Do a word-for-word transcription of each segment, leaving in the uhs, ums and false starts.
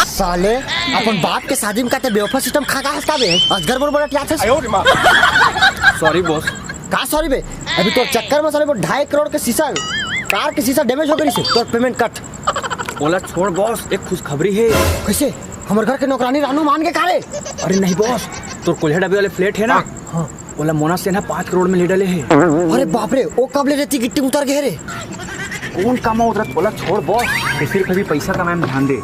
साले, अपन बाप के शादी में का ते बेवफा सिस्टम खा का हंसता बे? असगर मोर बोलत याद है। Sorry boss. का सॉरी बे? अभी तोर चक्कर में साले वो ढाई करोड़ के शीशा, कार के शीशा डैमेज हो गई से, तोर पेमेंट कट। ओला छोड़ बॉस, एक खुशखबरी है। कैसे? हमर घर के नौकरानी रानू मान के का रे? अरे नहीं बॉस, तोर कोल्हे डब्बे वाले फ्लैट है ना, हाँ। ओला मोना सिन्हा पाँच करोड़ में ले डले है। अरे बाप रे, वो कब ले रहती गिट्टी उतर गए रे? कौन काम उतरत? ओला छोड़ बॉस, तैं सिर्फ अभी पैसा कमाए में ध्यान दे।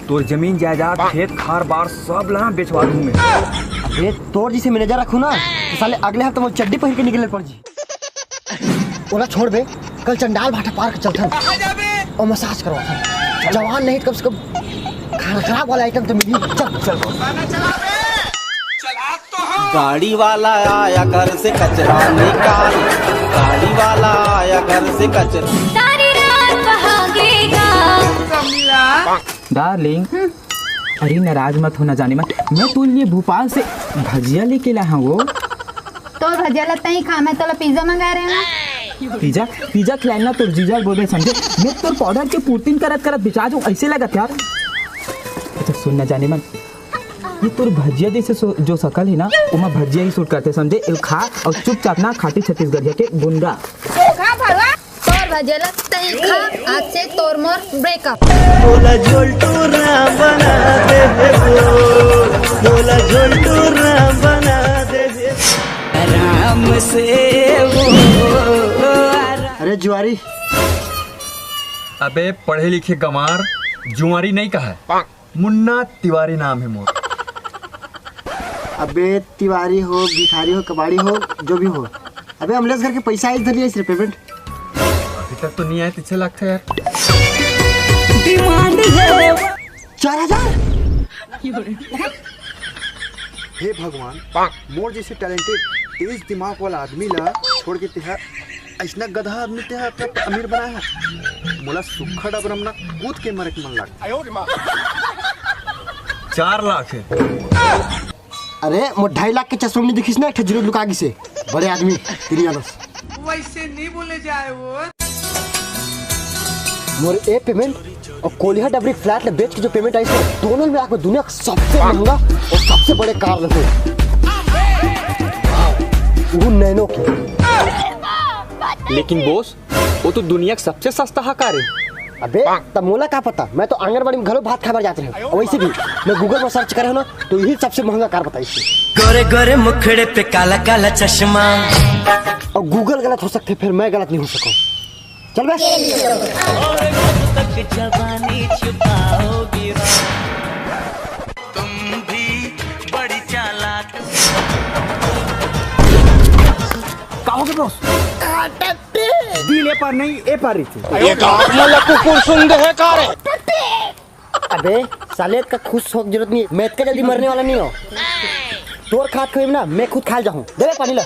तोर जमीन जायदाद, खेत खार बार सब ला बेचवा दूं मैं। अबे तोर जैसे मैनेजर रखू ना, तो साले अगले हफ्ते मोर चड्डी पहन के निकले पड़ जी। ओला छोड़ बे, कल चंडाल भाटा पार्क चलथन और मसाज करवाथन। जवान नहीं तो कम से कम खराब वाला आइटम तो मिली। चल चल। गाड़ी वाला आया घर से कचरा निकाल, गाड़ी वाला आया घर से कचरा। सारी रात बहागेगा। डार्लिंग, अरे नाराज मत होना जाने मन, मैं तोर लिए भोपाल से भजिया लेके ला हूँ वो। तोर भजिया ला तई खा, मैं तोला पिज्जा मंगा रहे हूँ। पिज्जा? पिज्जा खिलाए ना तोर जीजा बोले समझे, मैं तोर पाउडर के पूर्तिन करत करत बिचा जाऊँ, ऐसे लगत यार। अच्छा सुन ना जाने मन, ये तोर भजिया जैसे सो- जो शकल है ना, ओमा भजिया ही सूट करते समझे। एला खा और चुपचाप ना खाटी छत्तीसगढ़िया के गुनगा। खा भगवा, तोर भजिया ला तई खा, आज से तोर मोर ब्रेकअप। बोला झोलटूरा बना दे दे वो, बोला झोलटूरा बना दे दे। आराम से वो आराम अरे जुआरी। अबे पढ़े लिखे गंवार जुआरी नहीं कहा है। मुन्ना तिवारी नाम है मोर। अबे तिवारी हो, भिखारी हो, कबाड़ी हो, जो भी हो, अबे अमलेश घर के पैसा आइस धर लिया इस रे पेमेंट। अभी तक तो नहीं आए, पीछे लगता है यार। डिमांड है। चार हजार। हे भगवान, मोर जैसे टैलेंटेड, तेज दिमाग वाला आदमी ला छोड़ के तेहा अइसना गधा आदमी तेहा अपने आप अमीर बनाया है। मोला सुक्खा डबरम ना कूद के मरे के मन लाग। चार लाख है। अरे मोर ढाई लाख के चश्मा नहीं दिखिस ना, एक ठो जीरो लुका गिसे। बड़े आदमी दुनिया बस। वैसे नहीं बोले जाए वो। मोर ए पेमेंट और कोलिहा डबरी फ्लैट ले बेच के जो पेमेंट आई, दोनों में आके दुनिया का सबसे महंगा और सबसे बड़े कार लगे, वो नैनो की। लेकिन बॉस, वो तो दुनिया का सबसे सस्ता हा कार है। अबे, तब मोला का पता, मैं तो आंगनबाड़ी में घलो भात खाए बर जात रहे हूँ। और वैसे भी मैं गूगल में सर्च करे हूँ ना, तो यही सबसे महंगा कार बताई थी। गोरे गोरे मुखड़े पे काला काला चश्मा। और गूगल गलत हो सकते, फिर मैं गलत नहीं हो सकूँ। चल बे। तुम भी बड़ी चालाक। का हो गया बॉस? दिल ए पार नहीं, ए पार रही थी। ये का आत्मा ला कुकुर सुन दे है का रे? अबे साले, इतना खुश होके जरूरत नहीं है, मैं इतना जल्दी मरने वाला नहीं हूँ। तोर खात खोइब ना, मैं खुद खा जाहूँ। दे बे पानी ला,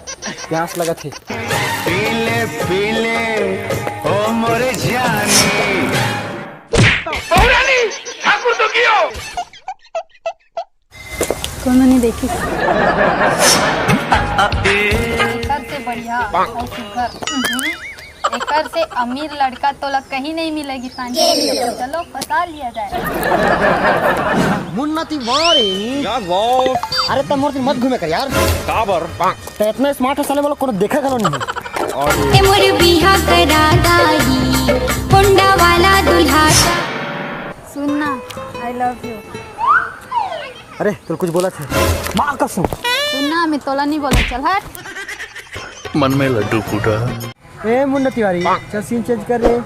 प्यास लगत है। पीले पीले ओ मोरे जानी। कोनो नहीं देखी। एकर से बढ़िया और सुघर। एकर से अमीर लड़का तोला कहीं नहीं मिलेगी सांझे। चलो फंसा लिया जाए। मुन्ना तिवारी। या बॉस। अरे तब मोर दिन मत घूमे कर यार। काबर? ते इतना स्मार्ट है साले, मोला कोनो देखा घलो नहीं है। ए मोर बिहा करा दाई, होंडा वाला दुल्हा। सुन ना, I love you। अरे तोला कुछ बोला था। माँ कसम। सुन ना, मैं तोला नहीं बोला, चल हट। मन में लड्डू फूटा। ए मुन्ना तिवारी, चल सीन चेंज कर रे।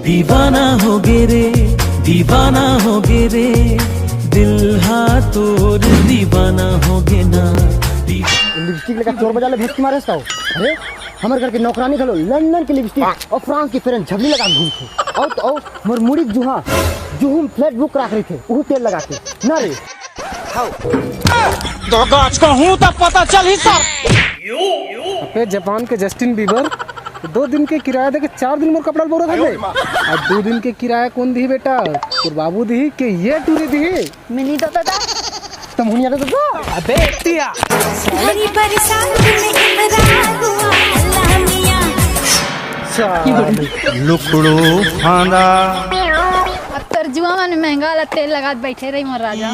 दीवाना हो गे रे, दीवाना हो गे रे, दिल हा तोर दीवाना हो गे ना। दी- लिपस्टिक लगा चोर बजा ले, भटकी मारे इसका। अरे हमर घर के नौकरानी घलो लंदन के लिपस्टिक और फ्रांस के फेयर एंड लवली लगा घूमथे। और तो और मोर मुड़ी के जुहा जुहुम फ्लैट बुक राख रही थे, वो तेल लगा के ना रे। तो गाछ का हूँ तब पता चल ही सर। अबे जापान के जस्टिन बीबर दो दिन के किराया देके चार दिन मोर कपड़ा बोरा था बे। और दो दिन के किराया कौन दिही बेटा? तोर बाबू दिही के ये टूरी दिही? मिनी तो दादा। तुम हुनिया तो दादा। अबे तिया। सारी बरसात में इमरान हुआ अल्लाह मियाँ। लुकड़ो फांदा। अब तो महंगा वाला तेल लगात बैठे रही मोर राजा।